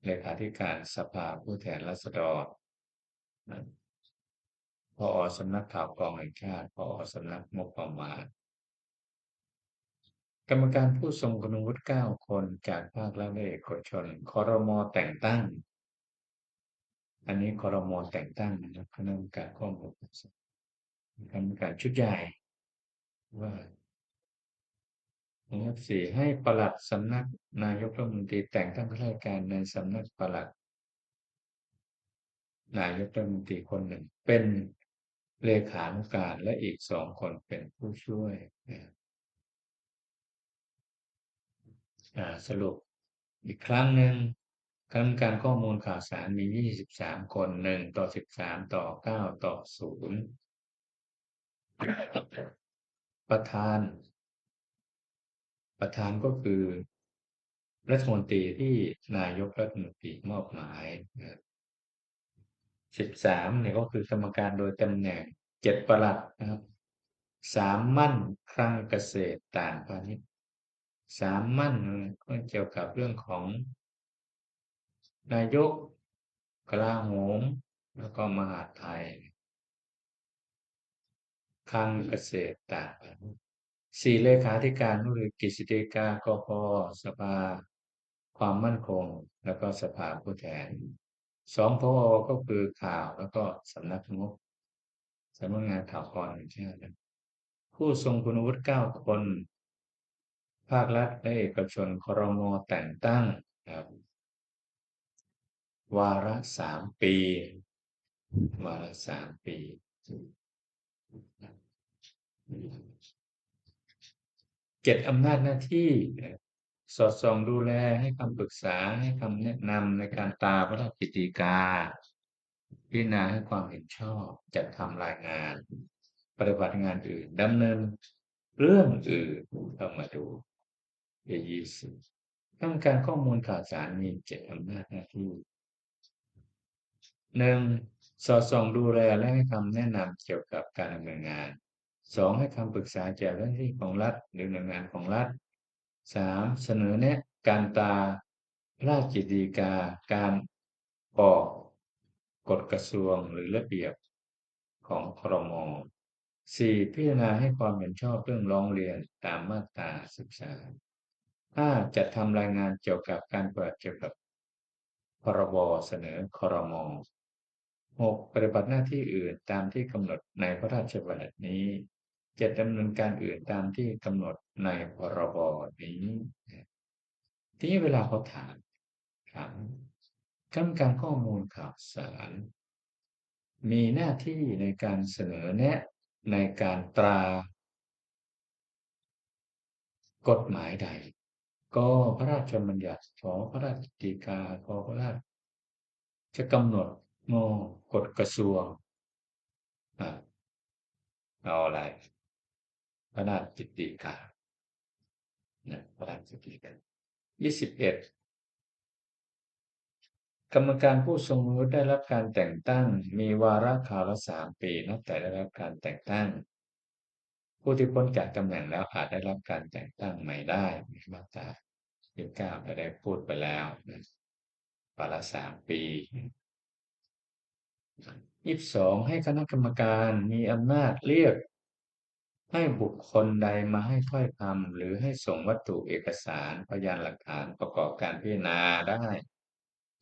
ເລຂາທິການສະພາຜູ້ແທນລາຊະດອນ, ຜອ ສຳນັກຂ່າວກອງແຫ່ງຊາດ, ຜອ ສຳນັກງົບປະມານ. ກຳມະການຜູ້ຊົງຄຸນວຸດເກົ້າຄົນຈາກພາກລັດ ແລະ ເອກະຊົນ, ຄມ ແຕ່ງຕັ້ງ. ອັນນີ້ ຄມ ແຕ່ງຕັ້ງນະຄັບ, ຄະນະກຳມະການຂໍ້ມູນ, ຄະນະກຳມະການຊຸດໃຫຍ່ວ່າ ວົງເລັບສີ່ ໃຫ້ປະຫຼັດສຳນັກນາຍົກລັດຖະມົນຕີແຕ່ງຕັ້ງຂ້າລາຊະການໃນສຳນັກປະຫຼັດນາຍົກລັດຖະມົນຕີຄົນໜຶ່ງເປັນເລຂານຸການ ແລະ ອີກສອງຄົນເປັນຜູ້ຊ່ວຍ. ອາ ສະຫຼຸບອີກຄັ້ງໜຶ່ງ, ຄະນະກຳມະການຂໍ້ມູນຂ່າວສານມີຊາວສາມຄົນ, ໜຶ່ງຕໍ່ສິບສາມຕໍ່ເກົ້າຕໍ່ສູນ. ປະທານ, ປະທານກໍຄືລັດຖະມົນຕີທີ່ນາຍົກລັດຖະມົນຕີມອບໝາຍ. ສິບສາມ ນີ້ກໍຄືກຳມະການໂດຍຕຳແໜ່ງ, ເຈັດປະຫຼັດນະຄັບ, ສາມໝັ້ນ, ຄລັງ, ກະເສດ, ການພານິດ. ສາມໝັ້ນ ກໍກ່ຽວກັບເລື່ອງຂອງນາຍົກ, ກະລາໂຫມ ແລ້ວກໍມະຫາດໄທ, ຄັງ, ກະເສດ, ການພານິດ. ສີ່ ເລຂາທິການ ກໍຄືກະສິດສະດີກາ, ກພ, ສະພາຄວາມໝັ້ນຄົງ ແລ້ວກໍສະພາຜູ້ແທນ. ສອງ ພອ ກໍຄືຂ່າວ ແລ້ວກໍສຳນັກງົບ, ສຳນັກງານຂ່າວກອງແຫ່ງຊາດ. ຜູ້ຊົງຄຸນວຸດເກົ້າຄົນ, ພາກລັດ ແລະ ເອກະຊົນ, ຄມ ແຕ່ງຕັ້ງ, ນະຄັບ, ວາລະສາມປີ, ວາລະສາມປີ. ເຈັດ ອຳນາດໜ້າທີ່, ສອດສ່ອງດູແລ, ໃຫ້ຄຳປຶກສາ, ໃຫ້ຄຳແນະນຳໃນການຕາພະລາຊະກິດຕິກາ, ພິຈາລະນາໃຫ້ຄວາມເຫັນຊອບ, ຈັດທຳລາຍງານ, ປະຕິບັດງານອື່ນ, ດຳເນີນເລື່ອງອື່ນເຂົ້າມາດູ. ເອ ຊາວສີ່ ກຳມະການຂໍ້ມູນຂ່າວສານມີເຈັດອຳນາດໜ້າທີ່. ໜຶ່ງ ສອດສ່ອງດູແລ ແລະ ໃຫ້ຄຳແນະນຳກ່ຽວກັບການດຳເນີນງານ. ສອງ ໃຫ້ຄຳປຶກສາແກ່ເຈົ້າໜ້າທີ່ຂອງລັດ ຫຼື ໜ່ວຍງານຂອງລັດ. ສາມ ສະເໜີແນະການຕາພະລາຊະກິດຕິກາ, ການອອກກົດກະຊວງ ຫຼື ລະບຽບຂອງ ຄມ. ສີ່ ພິຈາລະນາໃຫ້ຄວາມເຫັນຊອບເລື່ອງຮ້ອງຮຽນຕາມມາດຕາສິບສາມ. ຫ້າ ຈັດທຳລາຍງານກ່ຽວກັບການປະຕິບັດກ່ຽວກັບ ພຣບ ສະເໜີ ຄມ. ຫົກ ປະຕິບັດໜ້າທີ່ອື່ນຕາມທີ່ກຳນົດໃນພະລາຊະບັນຍັດນີ້. ເຈັດ ດຳເນີນການອື່ນຕາມທີ່ກຳນົດໃນ ພຣບ ນີ້. ທີນີ້ເວລາເຂົາຖາມ, ຖາມ ກຳມະການຂໍ້ມູນຂ່າວສານມີໜ້າທີ່ໃນການສະເໜີແນະ, ໃນການຕາ ກົດໝາຍໃດ, ກ ພະລາຊະບັນຍັດ, ຂ ພະລາຊະກິດຕິກາ, ກ ພະລາຊະກຳນົດ, ງ ກົດກະຊວງ, ອາ ເອົາລະ ພະລາຊະກິດຕິການະ, ພະລາຊະກິດຕິການ. ຊາວເອັດ ກຳມະການຜູ້ຊົງຄຸນວຸດໄດ້ຮັບການແຕ່ງຕັ້ງ ມີວາລະຄາວລະສາມປີ ນັບແຕ່ໄດ້ຮັບການແຕ່ງຕັ້ງ. ຜູ້ທີ່ພົ້ນຈາກຕຳແໜ່ງແລ້ວອາດໄດ້ຮັບການແຕ່ງຕັ້ງໃໝ່ໄດ້, ມາດຕາຊາວເກົ້າ ໄດ້ ໄດ້ພູດໄປແລ້ວນະ, ວາລະສາມປີ. ຊາວສອງ ໃຫ້ຄະນະກຳມະການມີອຳນາດລຽກໃຫ້ບຸກຄົນໃດມາໃຫ້ຖ້ອຍຄຳ ຫຼື ໃຫ້ສົ່ງວັດຖຸເອກະສານ, ພະຍານຫຼັກຖານປະກອບການພິຈາລະນາໄດ້.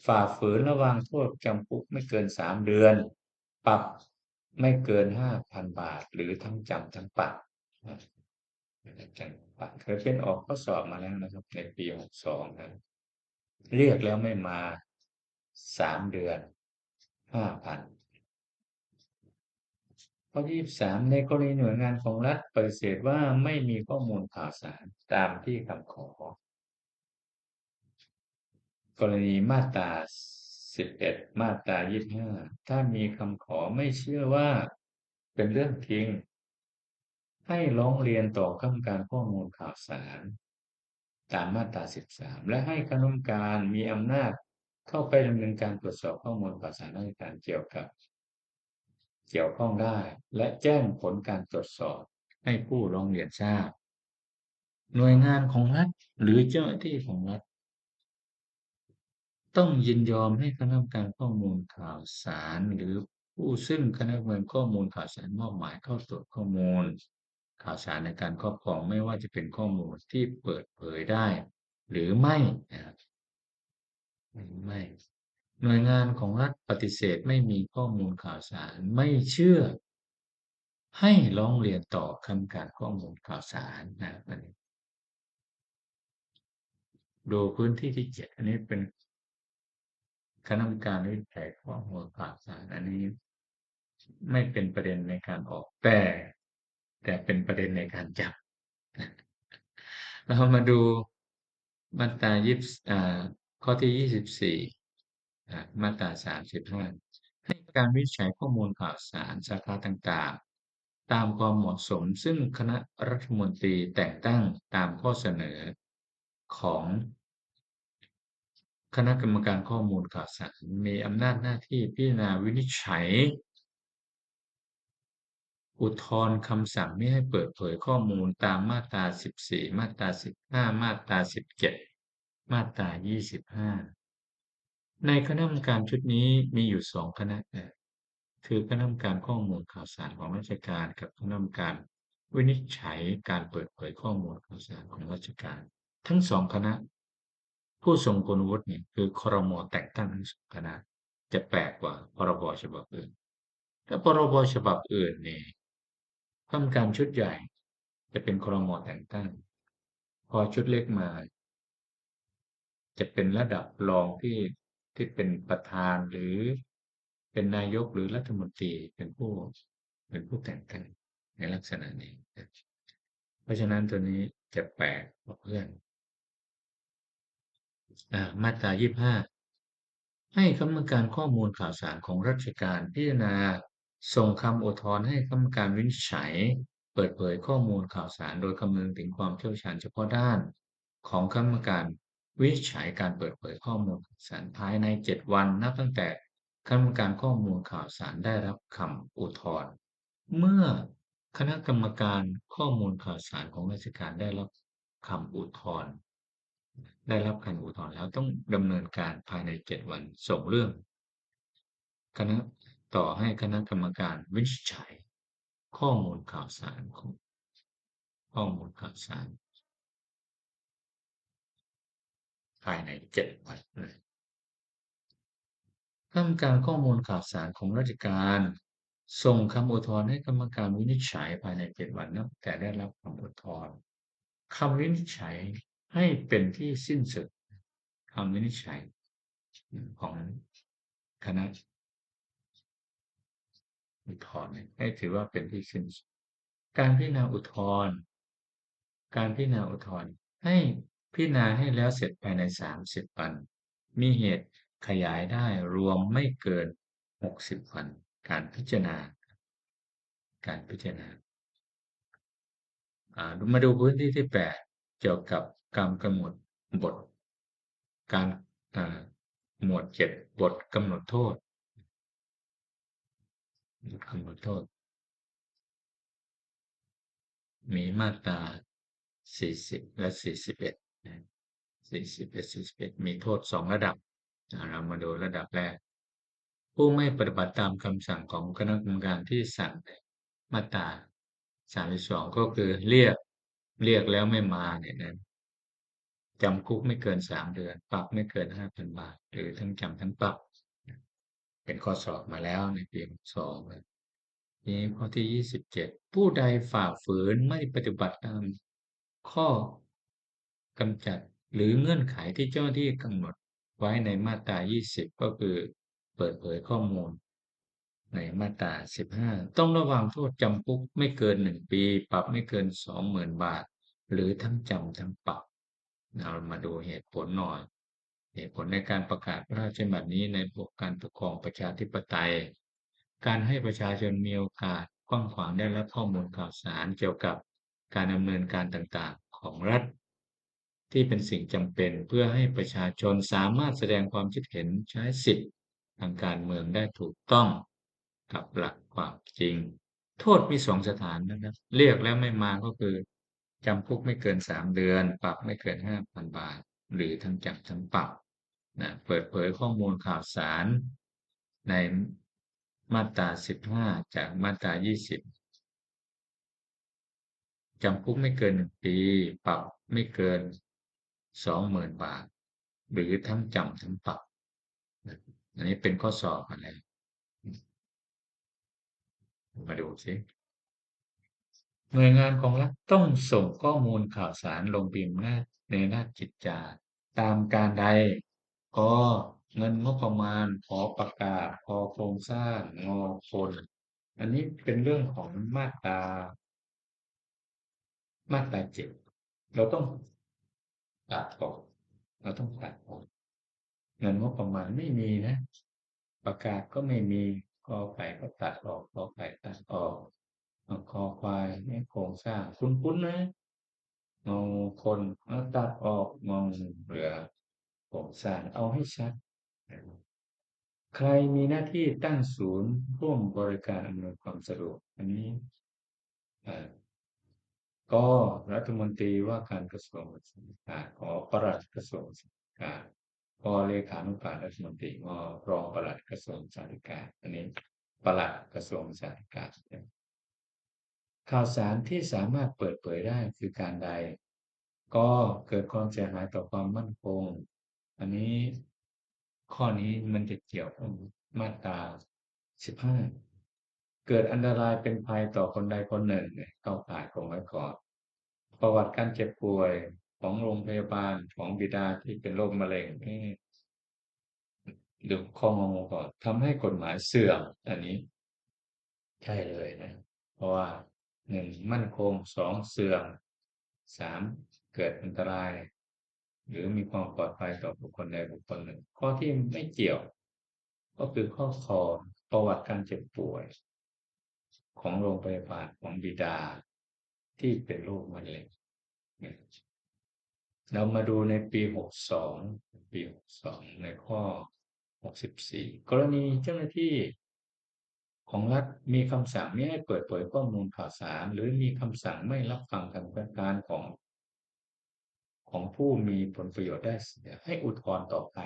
ຝ່າຝືນລະຫວ່າງໂທດຈຳຄຸກໄມ່ເກີນສາມເດືອນ, ປັບໄມ່ເກີນຫ້າພັນບາດ ຫຼື ທັງຈຳທັງປັບ. ເຄີຍເປັນອອກຂໍ້ສອບມາແລ້ວນະຄັບ ໃນປີຫົກສອງນະ. เรียกแล้วไม่มา สามเดือน ห้าพัน ข้อที่ ยี่สิบสาม ในกรณีหน่วยงานของรัฐปฏิเสธว่าไม่มีข้อมูลข่าวสารตามที่คำขอ กรณีมาตรา สิบเอ็ด มาตรา ยี่สิบห้า ถ้ามีคำขอไม่เชื่อว่าเป็นเรื่องจริง ให้ร้องเรียนต่อคณะกรรมการข้อมูลข่าวสาร ตามมาตรา สิบสาม และให้คณะกรรมการมีอำนาจเข้าไปดำเนินการตรวจสอบข้อมูลข่าวสารราชการเกี่ยวกับ เกี่ยวข้องได้ และแจ้งผลการตรวจสอบให้ผู้ร้องเรียนทราบ หน่วยงานของรัฐ หรือเจ้าหน้าที่ของรัฐ ต้องยินยอมให้คณะกรรมการข้อมูลข่าวสาร หรือผู้ซึ่งคณะกรรมการข้อมูลข่าวสารมอบหมายเข้าตรวจข้อมูลข่าวสารในการครอบครอง ไม่ว่าจะเป็นข้อมูลที่เปิดเผยได้หรือไม่นะครับ หรือไม่ หน่วยงานของรัฐปฏิเสธไม่มีข้อมูลข่าวสาร ไม่เชื่อ ให้ร้องเรียนต่อคณะกรรมการข้อมูลข่าวสารนะครับ อันนี้ ดูพื้นที่ที่ เจ็ด อันนี้เป็นคณะกรรมการวินิจฉัยข้อมูลข่าวสาร อันนี้ไม่เป็นประเด็นในการออก แต่ แต่เป็นประเด็นในการจับ เรามาดูมาตรา ยี่สิบ อ่า ข้อที่ ยี่สิบสี่ อ่า มาตรา สามสิบห้า ให้การวินิจฉัยข้อมูลข่าวสารสาขาต่างๆ ตามความเหมาะสม ซึ่งคณะรัฐมนตรีแต่งตั้งตามข้อเสนอของคณะกรรมการข้อมูลข่าวสาร มีอำนาจหน้าที่พิจารณาวินิจฉัย อุทธรณ์คำสั่งมิให้เปิดเผยข้อมูลตามมาตรา สิบสี่ มาตรา สิบห้า มาตรา สิบเจ็ด มาตรา ยี่สิบห้า ในคณะกรรมการชุดนี้มีอยู่สองคณะ เอ่อ คือคณะกรรมการข้อมูลข่าวสารของราชการ กับคณะกรรมการวินิจฉัยการเปิดเผยข้อมูลข่าวสารของราชการ ทั้งสองคณะ ผู้ทรงคุณวุฒินี่คือ ครม. แต่งตั้งทั้งสองคณะ จะแปลกกว่า พรบ. ฉบับอื่น ถ้า พรบ. ฉบับอื่นนี่ กรรมการชุดใหญ่จะเป็น ครม. แต่งตั้ง พอชุดเล็กมา จะเป็นระดับรองที่ ที่เป็นประธาน หรือเป็นนายก หรือรัฐมนตรีเป็นผู้ เป็นผู้แต่งตั้งในลักษณะนี้ เพราะฉะนั้นตัวนี้จะแปลกกว่าเพื่อน อ่า มาตรา ยี่สิบห้า ให้คณะกรรมการข้อมูลข่าวสารของราชการพิจารณาส่งคำอุทธรณ์ให้คณะกรรมการวินิจฉัยเปิดเผยข้อมูลข่าวสาร โดยคำนึงถึงความเชี่ยวชาญเฉพาะด้านของคณะกรรมการวินิจฉัยการเปิดเผยข้อมูลข่าวสาร ภายในเจ็ดวันนับตั้งแต่คณะกรรมการข้อมูลข่าวสารได้รับคำอุทธรณ์ เมื่อคณะกรรมการข้อมูลข่าวสารของราชการได้รับคำอุทธรณ์ ได้รับคำอุทธรณ์แล้วต้องดำเนินการภายในเจ็ดวัน ส่งเรื่องคณะ ต่อให้คณะกรรมการวินิจฉัยข้อมูลข่าวสารของ ข้อมูลข่าวสาร ภายในเจ็ดวัน คณะกรรมการข้อมูลข่าวสารของราชการ ส่งคำอุทธรณ์ให้คณะกรรมการวินิจฉัยภายในเจ็ดวันนับแต่ได้รับคำอุทธรณ์ คำวินิจฉัยให้เป็นที่สิ้นสุด คำวินิจฉัยของคณะอุทธรณ์ให้ถือว่าเป็นที่สิ้นสุด การพิจารณาอุทธรณ์ การพิจารณาอุทธรณ์ให้พิจารณาให้แล้วเสร็จภายในสามสิบวัน มีเหตุขยายได้รวมไม่เกินหกสิบวัน การพิจารณา การพิจารณา อ่า มาดูพื้นที่ที่แปด เกี่ยวกับการกำหนดบท การ อ่า หมวดเจ็ด บทกำหนดโทษ บทกำหนดโทษ มีมาตรา สี่สิบ และ สี่สิบเอ็ด นะ สี่สิบเอ็ด สี่สิบเอ็ด มีโทษสองระดับ อ่า เรามาดูระดับแรก ผู้ไม่ปฏิบัติตามคำสั่งของคณะกรรมการที่สั่งในมาตรา สามสิบสอง ก็คือเรียก เรียกแล้วไม่มาเนี่ยนะ จำคุกไม่เกินสามเดือน ปรับไม่เกินห้าพันบาท หรือทั้งจำทั้งปรับ เป็นข้อสอบมาแล้วในปีหกสอง นะ ทีนี้ข้อที่ ยี่สิบเจ็ด ผู้ใดฝ่าฝืนไม่ปฏิบัติตามข้อกำจัดหรือเงื่อนไขที่เจ้าหน้าที่กำหนด ໄວ້ໃນມາດຕາ ยี่สิบ ກໍຄືເປີດເຜີຍຂໍ້ມູນໃນມາດຕາ ສິບຫ້າ ຕ້ອງລະວັງໂທດຈຳຄຸກໄມ່ເກີນ ໜຶ່ງ ປີ, ປັບໄມ່ເກີນ ສອງໝື່ນ ບາດ ຫຼື ທັງຈຳທັງປັບ. ເຮົາມາດູເຫດຜົນໜ່ອຍ. ເຫດຜົນໃນການປະກາດພະລາຊະບັນຍັດນີ້ໃນລະບົບການປົກຄອງປະຊາທິປະໄຕ, ການໃຫ້ປະຊາຊົນມີໂອກາດກວ້າງຂວາງໄດ້ຮັບຂໍ້ມູນຂ່າວສານກ່ຽວກັບການດຳເນີນການຕ່າງໆຂອງລັດ ທີ່ເປັນສິ່ງຈຳເປັນເພື່ອໃຫ້ປະຊາຊົນສາມາດສະແດງຄວາມຄິດເຫັນ, ໃຊ້ສິດທາງການເມືອງໄດ້ຖືກຕ້ອງກັບຫຼັກຄວາມຈິງ. ໂທດມີສອງສະຖານນະ, ເລືອກແລ້ວໄມ່ມາກໍຄື ຈຳຄຸກໄມ່ເກີນສາມເດືອນ, ປັບໄມ່ເກີນຫ້າພັນບາດ ຫຼື ທັງຈຳທັງປັບນະ. ເປີດເຜີຍຂໍ້ມູນຂ່າວສານໃນມາດຕາ ສິບຫ້າ ຈາກມາດຕາ ຊາວ ຈຳຄຸກໄມ່ເກີນ ໜຶ່ງ ປີ, ປັບໄມ່ເກີນ ສອງໝື່ນ ບາດ ຫຼື ທັງຈຳທັງປັບ. ອັນນີ້ເປັນຂໍ້ສອບຫັ້ນແຫຼະ. ມາດູຊິ ໜ່ວຍງານຂອງລັດຕ້ອງສົ່ງຂໍ້ມູນຂ່າວສານລົງພິມໃນລາຊະກິດຈາຕາມການໃດ? ກ ເງິນງົບປະມານ, ຂ ປະກາດ, ຂ ໂຄງສ້າງ, ງ ຄົນ. ອັນນີ້ເປັນເລື່ອງຂອງມາດຕາ ມາດຕາ ເຈັດ ເຮົາຕ້ອງຕັດອອກ, ເຮົາຕ້ອງຕັດອອກ. ເງິນງົບປະມານໄມ່ມີນະ, ປະກາດກໍໄມ່ມີ, ກ ໄກ່ກໍຕັດອອກ, ກ ໄກ່ຕັດອອກ, ຄ ຄວາຍໃນໂຄງສ້າງຄຸ້ນໆນະ, ງ ຄົນ ເອົາຕັດອອກ, ງ ເຫຼືອໂຄງສ້າງ. ເອົາໃຫ້ຊັດ. ໃຄມີໜ້າທີ່ຕັ້ງສູນຮ່ວມບໍລິການອຳນວຍຄວາມສະດວກ. ອັນນີ້ ເອີ ກ ລັດຖະມົນຕີວ່າການກະຊວງສຶກສາທິການ, ຂ ປະຫຼັດກະຊວງສຶກສາທິການ, ກ ເລຂານຸການລັດຖະມົນຕີ, ງ ຮອງປະຫຼັດກະຊວງສຶກສາທິການ. ອັນນີ້ປະຫຼັດກະຊວງສຶກສາທິການ. ຂ່າວສານທີ່ສາມາດເປີດເຜີຍໄດ້ຄືການໃດ? ກ ເກີດຄວາມເສຍຫາຍຕໍ່ຄວາມໝັ້ນຄົງ. ອັນນີ້ ຂໍ້ນີ້ມັນຈະກ່ຽວກັບມາດຕາ ສິບຫ້າ ເກີດອັນຕະລາຍເປັນໄພຕໍ່ຄົນໃດຄົນໜຶ່ງ ເຂົ້າຂ່າຍກົມໄວກ່ອນ. ປະຫວັດການເຈັບປ່ວຍຂອງໂລງພະຍາບານຂອງບິດາທີ່ເປັນໂລກມະເຮັງ ດູຂໍ້ງໍ ກໍທຳໃຫ້ກົດໝາຍເສື່ອມ. ອັນນີ້ໃຊ່ເລີຍນະ ເພາະວ່າ ໜຶ່ງ ໝັ້ນຄົງ, ສອງ ເສື່ອມ, ສາມ ເກີດອັນຕະລາຍ ຫຼື ມີຄວາມປອດໄພຕໍ່ບຸກຄົນໃດບຸກຄົນໜຶ່ງ. ຂໍ້ທີ່ໄມ່ກ່ຽວ ກໍຄືຂໍ້ ຂ ປະຫວັດການເຈັບປ່ວຍຂອງໂລງພະຍາບານຂອງບິດາທີ່ເປັນໂລກມະເຮັງ. ເຮົາມາດູໃນປີ ຫົກສອງ ປີ ຫົກສອງ ໃນຂໍ້ ຫົກສິບສີ່ ກໍລະນີເຈົ້າໜ້າທີ່ຂອງລັດມີຄຳສັ່ງມິໃຫ້ເປີດເຜີຍຂໍ້ມູນຂ່າວສານ ຫຼື ມີຄຳສັ່ງໄມ່ຮັບຟັງການປະການຂອງ ຂອງຜູ້ມີຜົນປະໂຫຍດໄດ້ເສຍ ໃຫ້ອຸດທອນຕໍ່ໄປ.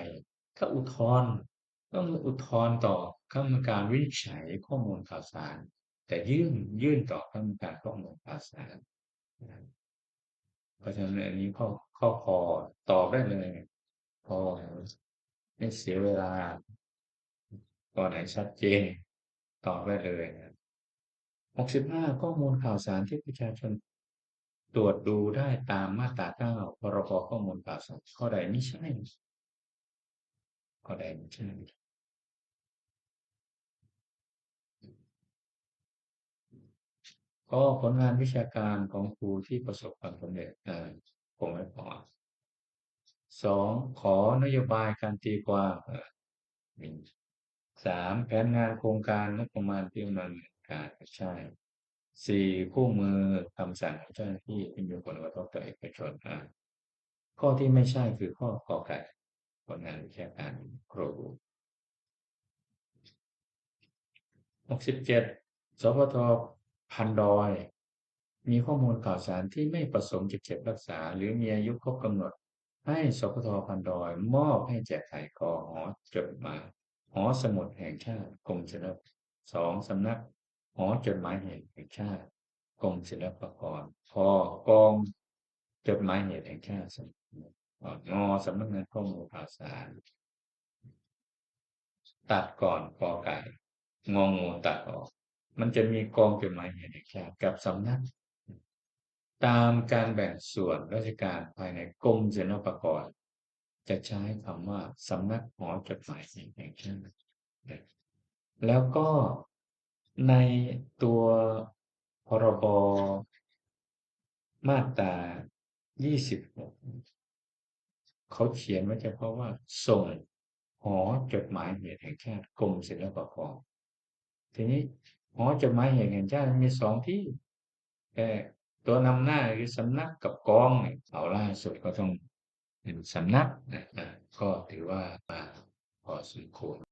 ຖ້າອຸດທອນ ຕ້ອງອຸດທອນຕໍ່ຄະນະກຳມະການວິນິດໄຈຂໍ້ມູນຂ່າວສານ, ແຕ່ຍື່ນ, ຍື່ນຕໍ່ຄະນະກຳມະການຂໍ້ມູນຂ່າວສານ. ເພາະສະນັ້ນ ອັນນີ້ຂໍ້ ຂໍ້ ຂ ຕອບໄດ້ເລີຍ ເພາະໄດ້ເສຍເວລາ. ຂໍ້ໃດຊັດເຈນ ຕອບໄດ້ເລີຍ. ຫົກສິບຫ້າ ຂໍ້ມູນຂ່າວສານທີ່ປະຊາຊົນຕວດດູໄດ້ຕາມມາດຕາ ເກົ້າ ພະລະກອ ຂໍ້ມູນຂ່າວສານ. ຂໍ້ໃດມີໃຊ້? ຂໍ້ໃດມີໃຊ້? ຂໍ້ ຜົນງານວິຊາການຂອງຄູທີ່ປະສົບຄວາມສຳເລັດ ເອີ ຄົງໄວ້ກ່ອນ. ສອງ ຂໍນະໂຍບາຍການຕີຄວາມ ເອີ ມີ. ສາມ ແຜນງານໂຄງການງົບປະມານທີ່ກຳລັງການໃຊ້. ສີ່ ຄູ່ມືຄຳສັ່ງຂອງເຈົ້າໜ້າທີ່ທີ່ມີຜົນກະທົບຕໍ່ເອກະຊົນ. ອ່າ ຂໍ້ທີ່ໄມ່ໃຊ້ຄືຂໍ້ ກ ໄກ່ ຜົນງານວິຊາການຄູ. ຫົກສິບເຈັດ ສພທ ພັນດອຍ ມີຂໍ້ມູນຂ່າວສານທີ່ໄມ່ປະສົງຈະເກັບຮັກສາ ຫຼື ມີອາຍຸຄົບກຳນົດ ໃຫ້ ສພທ ພັນດອຍ ມອບໃຫ້ແຈກໃຫ້ ກ ຫໍຈົດໝາຍ ຫໍສະໝຸດແຫ່ງຊາດ ກົມສິລະ ສອງ ສຳນັກ ຫໍຈົດໝາຍເຫດແຫ່ງຊາດ ກົມສິລະປາກອນ. ກ ກອງຈົດໝາຍເຫດແຫ່ງຊາດ. ງ ສຳນັກງານຂໍ້ມູນຂ່າວສານ ຕັດກ່ອນ ກ ໄກ່ ງ ງ ຕັດອອກ. ມັນຈະມີກອງຈົດໝາຍເຫດແຫ່ງຊາດກັບສຳນັກ ຕາມການແບ່ງສ່ວນລາຊະການພາຍໃນກົມສິລະປາກອນ. ຈະໃຊ້ຄຳວ່າ ສຳນັກຫໍຈົດໝາຍແຫ່ງຊາດ ແລ້ວກໍໃນຕົວ ພ.ຣ.ບ. ມາດຕາ ຊາວຫົກ ເຂົາຂຽນໄວ້ສະເພາະວ່າ ສົ່ງຫໍຈົດໝາຍແຫ່ງຊາດ ກົມສິລະປະກອບ. ທີນີ້ ຫໍຈົດໝາຍແຫ່ງຊາດມີສອງທີ່ ແຕ່ຕົວນຳໜ້າຄືສຳນັກກັບກອງນີ້ ເອົາ ຫຼ້າສຸດກໍຕ້ອງເປັນສຳນັກນະ ກໍຖືວ່າມາພໍສົມຄວນ.